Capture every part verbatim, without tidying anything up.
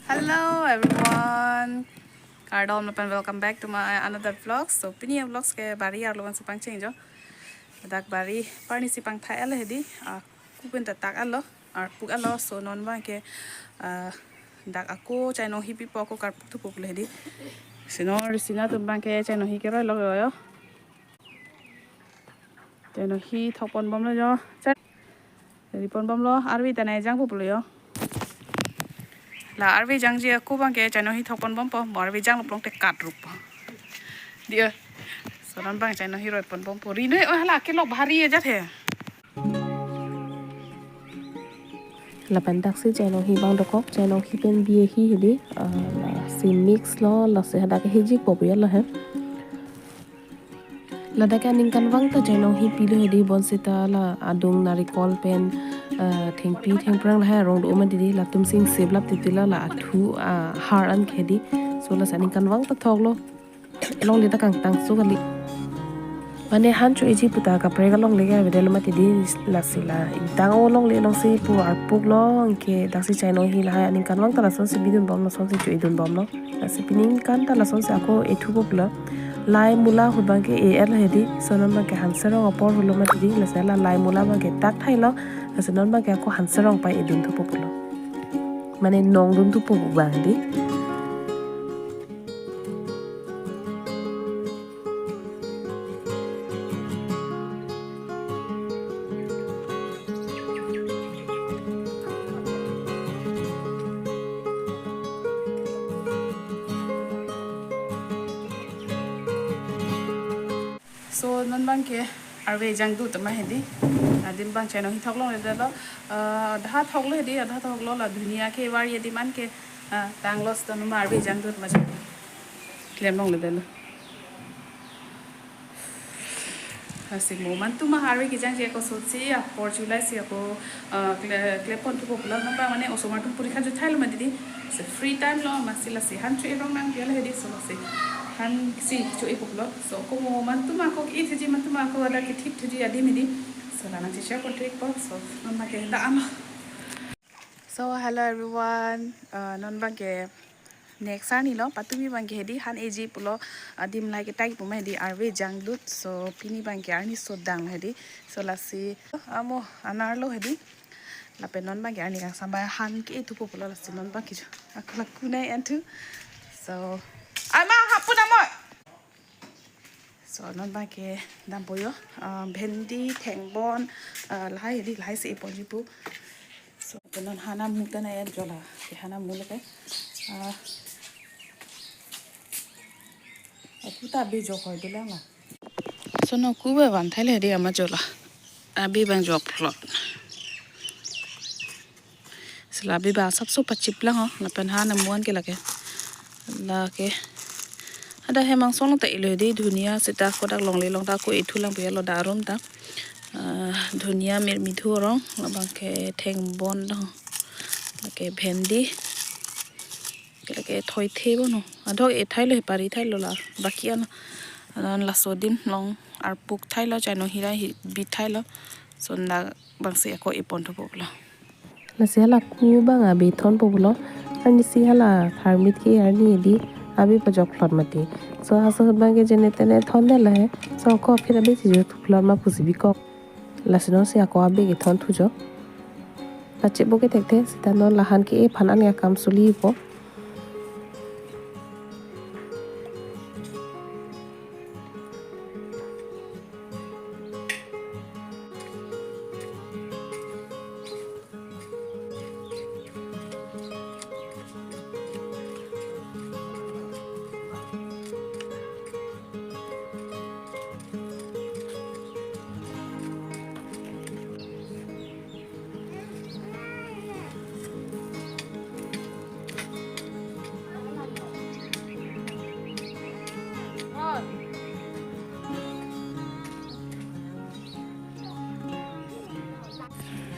Hello everyone. Kardom lapen welcome back to my another vlog. So pini a-vlogs ke bari arlo ansi pangcheng jo. Dak bari parni si pangthai alo hedi. Ah, kupin ta tak alo. Arpuk alo. So non abang ke, ah, dak ako chainong hi pipo, ako karpuk thupo pulo hedi. Sino risina atum abang ke chainong hi keroi lo yo. Chainong hi thok pon bomlo jo. Chai-, ri pon bomlo, arve ta nai jangpo pulo yo. La arve jangji ako abang ke chainong hi thok pon bompo, mo arve janglo pulote kat ruppo. Dia. So non abang chainong hi roi pon bompo. Ri noi, oh hala kelok bhari ajat he. Lapen dak si chainong hi abang dokok, chainong hi pen biye hi hedi, ah, lasi mix lo, lasi hadak hejikpo pu ya lo he. Ladak ke aningkanvang ta chainong hi pilo hedi, bonsita la adung narikol pen, ah, thengpi thengphrang lahai arong do ma didi, latum si ingseplap titi la, la athu, ah, har an ke hedi. So lasi aningkanvang ta thoklo. Longle ta kangtang su kali. Mane han cho-eji pu ta kaprek alongle ke avedetlo mati di, lasi la ingtang o longle alongsi pu arpuk lo, anke dak si chainong hi lahai aningkanvang ta lasonsi bidun bomlo, lasonsi cho-edun bomlo. Lasi pini aningkan ta lasonsi ako ethupo pulo. Lai mula ahut abang ke e-et lo hedi, so non abang ke hanserong apor holo mati di, lasi la lai mula abang ke tak thailo, lasi non abang ke ako hanserong pai edun thupo pulo. Mane nong dun thupo pu abang di. So non abang ke arve jangdut ma hedi. Adim abang chainong hi thok longledetlo. Ah, adha thoklo hedi, adha thoklo, la dhunia ke var ye di man ke, ah, tanglo, so non ma arve jangdut ma jang klem longledetlo. Lasi mo mantu ma arve kejangji ako sotsi apor chulai si ako, ah, kle-, klem pon thupo pulo, non abang mane osomar atum porikha juthailo mati di. So free time lo, masi lasi han cho-e rong nang piala hedi, so lasi han si cho-epo pulo. So ako mo mantu ma ako ke-e thuji, mantu ma ako ada kethip thuji adim hedi. So la nangcheshare pon thupo, so non abang ke dak ano. So hello everyone, ah, non abang ke next arni lo, patumi abang ke hedi han eji pulo, adim lahai ke tai pu ma hedi arve jangdut. So pini abang ke arni sodang hedi. So lasi amo anerlo hedi. Lapen non abang ke arni kangsam abang han ke-e thupo pulo, lasi non abang ke jo ako la kunai an thu. So ama hapu namoi. So non abang ke dampo yo, ah, bhendi, thengbon, ah, lahai hedi, lahai si eponji pu. So non han amu ta nai an jo la, ke han amu lo ke. Ah, aku ta abe jok hoi dolang la. So non aku be van thailo hedi ama jo la. Abe abang jokphlot. Si la abe abang asapso pachiplang ho, lapen han amu an ke lake. Lake. Ada hemang song ta ilo hedi, dhunia sita kodak longle along ta ako ethu lang pialo dak arum ta. Ah, dhunia, mirmidhu arong, labang ke thengbon do. Lake bhendi. Ke lake thoithe bono. Adok ethailo, hepari thailo la. Baki an, an laso adim along arpuk thailo, chainong hi lahai hi bi thailo. So non abang si ako epon thupo pulo. Lasi hala ku abang abe thonpo pulo. Arni si hala tharmit ke arni hedi abe pajokphlot mati. So laso ahut abang ke jene tene thondetlo he. So ako aphi abe si jo thuphlot ma pusi bikok. Lasi non si ako abe kethon thu jo. Pachepo ke thekthe, sita non la han ke-e aphan an akam sulipo.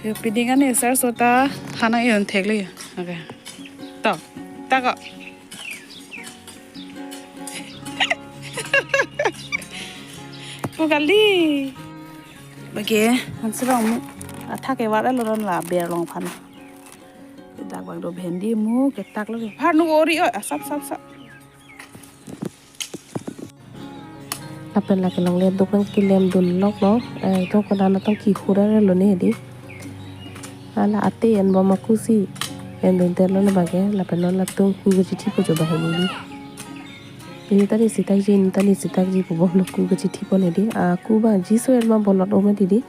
Yo, piding ani sar sota hana yon thek le. Okay. To, ta ko. Pu kali. Okay, han serong mu. Athak ke war alo ron la ber along aphan. Dak Do bhendi mu ketak lo. Har nu ori oi, asap, sap, sap. Lapen lake longle aduk nangkelemdun loklo. Eh, to kodan atong kihura lo ne hedi. Hala ate enbom aku si endundetlo labangke. Lapen non latum ku kachithipo jo banghini di. Ini tadi sitakji, ini tadi sitakji pu bomlo, ku kachithipon hedi. Aku bang jiso enbom bolot o ma didi.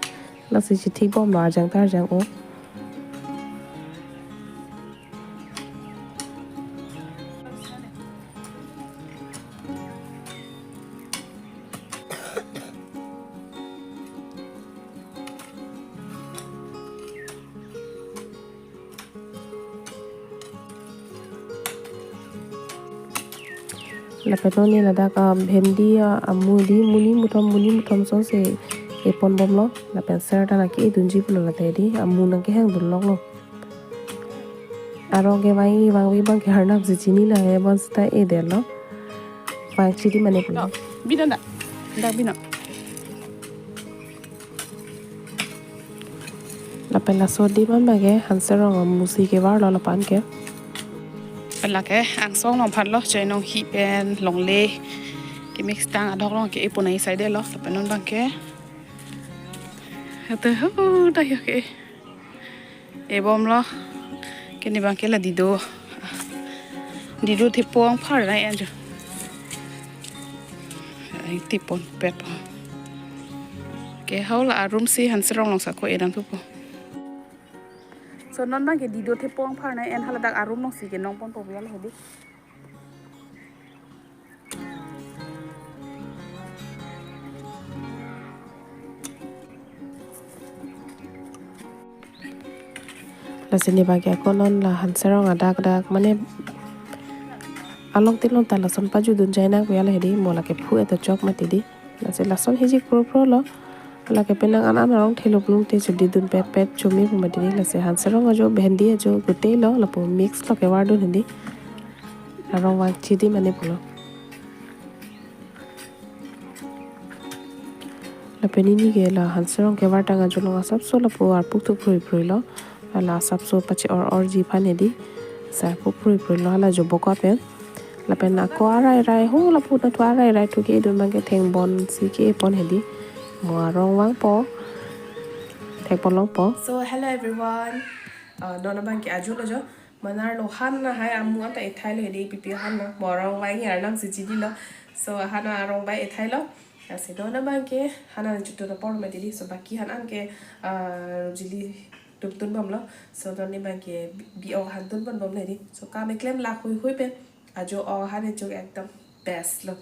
Lasi chithibomlo arjang ta arjang o. Lapen non ne ladak, ah, bhendi, ah, amu di muni muthom, muni muthom sonse eponbomlo. Lapen ser ta nangke-edunji pulo late di, amu nangkehangdun loklo. Arong kevang-i vangve abangke Arnam si chini lang, ebon seta edetlo. Vangchidi mane pulo. Bina dak. Dak bina. Lapen laso adim abangke Hanserong amu si kevarlo lapu anke. Lapen lake angsong along phanlo, choi nong hi pen longle kemix tang adok along ke-epon ai saidelo. Lapen non abangke. Ate ho ta yo ke. Ebomlo. Kene abangke la dido. Dido thepo angphar nai-en jo. Ai, theponpet po. Ke hau la arum si Hanserong along sako edam thupo. So non abangke dido thepo angphar nai-en haladak arum along si kenongponpo bial hedi. Lasi ne abangke ako non la Hanserong adak dak mane along tilong ta lason pajudun jainang pu ya la hedi, mo lake phu eto chok mati di. Lasi lason hijik pro pro lo. Lake penang an an arong thelo plum te chudidun pet pet chumi pu mati di. Lasi Hanserong ajo bhendi ajo gute lo lapu mix lo kevardun hedi. Arong vangchidi mane pulo. Lapen ini ke la Hanserong kevar tang ajo along asapso lapu arpuk thu phrui phrui lo. La asapso pache or orji aphan hedi. Sa arpuk phrui phrui lo hala jo bokap pen. Lapen ako arai rai ho lapu nangthu arai rai thu ke-edun abangke thengbon si ke-epon hedi. Mo arong vangpo. Thekpon longpo. So hello everyone. Uh, non abangke ajo lo jo. Manar lo han nahai amu anta ethailo hedi, pipi han na. Mo arong vang-i Arnam si chinilo. So han arong vang ethailo. Lasi non abangke han an chutun apor mati di. So baki han anke, ah, jili tum tunbomlo. So non ne abangke bi-, bi-ok han tunponbomlo hedi. So kam keklem lak hui hui pen ajo ok han chok ekdom best lo.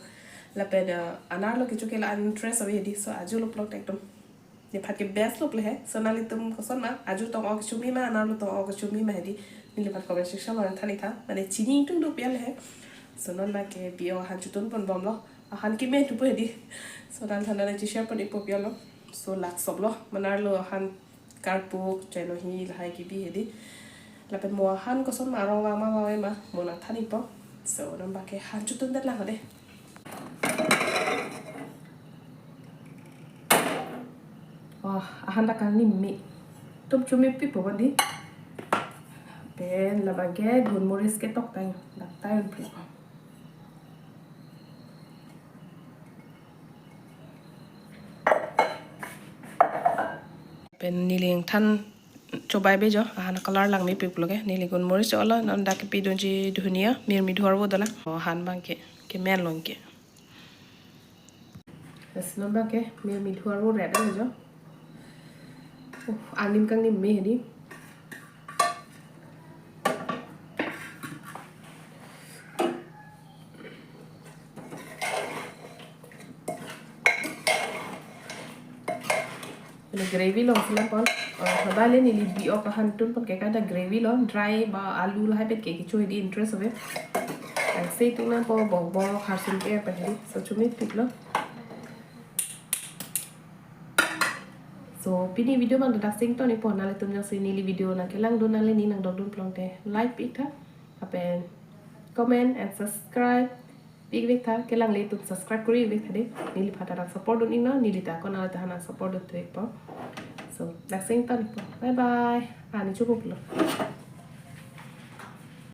Lapen, ah, anerlo kecho ke la an interest ave hedi. So ajo lo plot ekdom nephan ke best lo ple he. So nanglitum koson ma, ajo tong ok chumi ma, anerlo tong ok chumi ma hedi. Neliphan comment section along than-ik tha. Mane chini tung do pial he. So non abangke bi-ok han chutunponbomlo. Ahan kemen thupo hedi. So nangthan nang chi-share pon-ikpo pial lo. So laksop lo. Manar lo ahan karpuk, choi nong hi lahai kebi hedi. Lapen mo ahan koson ma arong vang ma vang ma mo nangthan-ikpo. So non abangke han chutundetlang hedi. Wah, ahan dak kan nimme. Tum chumi pipo badi. Pen labangke gunmoris ketok tang, dak tang pri. Pen neli nangthan chobai be jo, ahan color langmepik pulo ke, neli gunmoris cholo, non dak kepidunji dhuniya, mir midhu arvo dolang, ahan abangke, kemen longke. Lasi non abangke, mir midhu arvo red lo jo. Uh, anim kangnimme hedi. Mane gravy lo silang pon. Oh, habale neli bi-ok ahan tunpon ke kada gravy lo, dry ba alu lahai pen ke kecho hedi interest ave. Ang se tunang po bong bong harsun ke apa hedi. So chumipik lo. So pini video abang dak sing ton-ikpo, nanglitum jongsi neli video nangkelangdun nangle ni nangdokdun pulote like pi-ik tha. Lapen comment and subscribe pi-ik tha, kelang le tum subscribe kori-ik tha de. Neliphan ta nang support dun-iknon, neli ta ako nanglitum aphan nang support dun thu-ikpo. So dak sing ton-ikpo. Bye bye. Ani chukup lo.